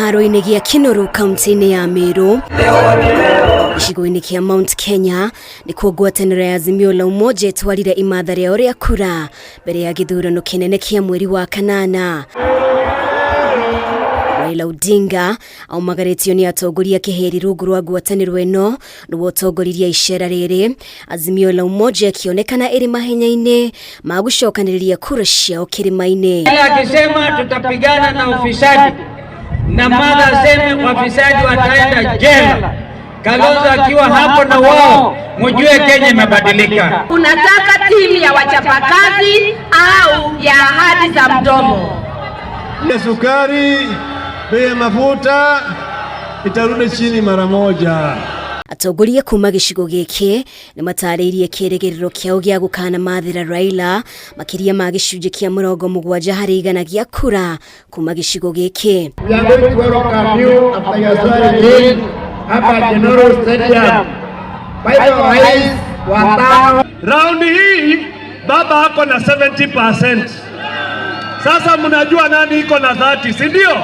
Kĩharo-inĩ gĩa Kinoru kaunti-inĩ ya Meru gĩcigo-inĩ kĩa Mount Kenya nĩkuo ngwatanĩro ya Azimio la Umoja ĩtwarire imatha rĩao rĩa kura mbere ya gĩthurano kĩnene kĩa mweri wa kanana. Raila Odinga aumagarĩtio nĩ atongoria kĩhĩri rungu rwa ngwatanĩro ĩno nĩwe ũtongoririe icera rĩrĩ Azimio la Umoja ĩkĩonekana ĩrĩ mahenya-inĩ ma gũcokanĩrĩria kura ciao kĩrĩma-inĩ. Akisema tutapigana na ufisadi na Martha aseme wafisadi wataenda jela, Kalonzo akiwa hapo na wao, mjue Kenya imebadilika. Unataka timu ya wachapakazi au ya ahadi za mdomo? Ya sukari, bei ya mafuta itarudi chini mara moja. Atongoria kuma gĩcigo gĩkĩ nĩ matarĩirie kĩrĩgĩrĩro kĩao gĩa gũkanamathĩra Raila makĩria ma gĩcunjĩ kĩa 70% gĩa kura kuma gĩcigo gĩkĩ. We are going to welcome you after your swearing in hapa General Stadium. Kwa hivyo rais wa tano. Raundi hii baba ako na 70%. Sasa mnajua nani iko na 30, si ndio?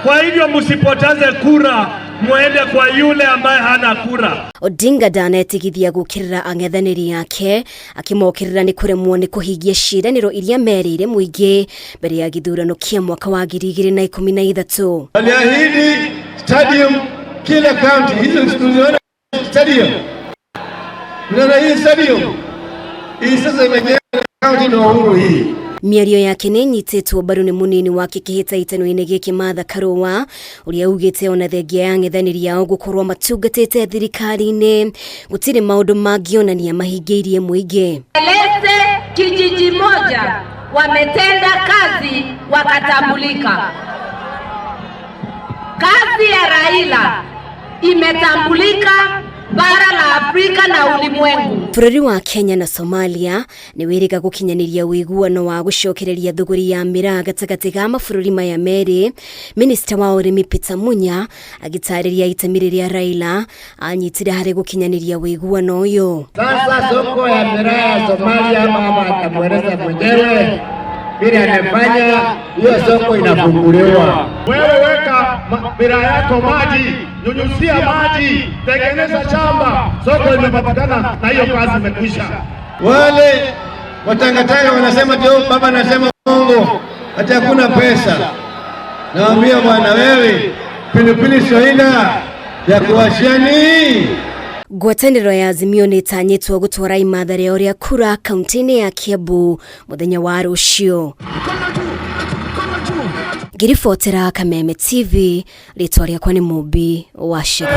Kwa hivyo msipoteze kura, muende kwa yule ambaye hana kura. Odinga ndanetigithia gũkĩrĩra ang'ethanĩri ake akĩmokĩrĩra nĩ kũremwo nĩ kũhingia ciĩranĩro iria merĩire mũingĩ mbere ya gĩthurano kĩa mwaka wa 2013. Waliahidi stadium kila county, hizo tuliona stadium. Unaona hii stadium hii sasa imejengwa county na Uhuru hii. Mĩario yake nĩ ĩnyitĩtwo mbaru nĩ mũnini wake kĩhĩtahĩtano-inĩ gĩkĩ Martha Karũa ũrĩa augĩte ona thengia ya ang'ethanĩri ao gũkorwo matungatĩte thirikari-inĩ gũtirĩ maũndũ mangĩonania mahingĩirie mũingĩ. Eleze kijiji moja wametenda kazi wakatambulika. Kazi ya Raila imetambulika bara la Afrika na ulimwengu. Bũrũri wa Kenya na Somalia nĩ wĩrĩga gũkinyanĩria ũiguano wa gũcokereria thũgũri ya mĩraa gatagatĩ ga mabũrũri maya merĩ. Minista wa ũrĩmi Peter Munya agĩtarĩria itemi rĩrĩa Raila anyitire harĩ gũkinyanĩria ũiguano ũyũ. Sasa soko ya miraa ya Somalia, mama atamweleza mwenyewe vile amefanya hiyo soko inafunguliwa. Wewe weka miraa yako maji, nyunyuzia maji, tengeneza shamba, soko imepatikana na hiyo kazi imekwisha. Wale watangatanga wanasema ndio baba anasema uongo, hata hakuna pesa. Naambia bwana wewe, pilipili soina ya kuwashani. Ngwatanĩro ya Azimio nĩ ĩtanyĩtwo gũtwara imatha rĩao rĩa kura kaunti-inĩ ya Kiambu mũthenya wa rũciũ. Ngĩribotera Kameme TV, rĩtwa rĩakwa nĩ Mũmbi wa Shega.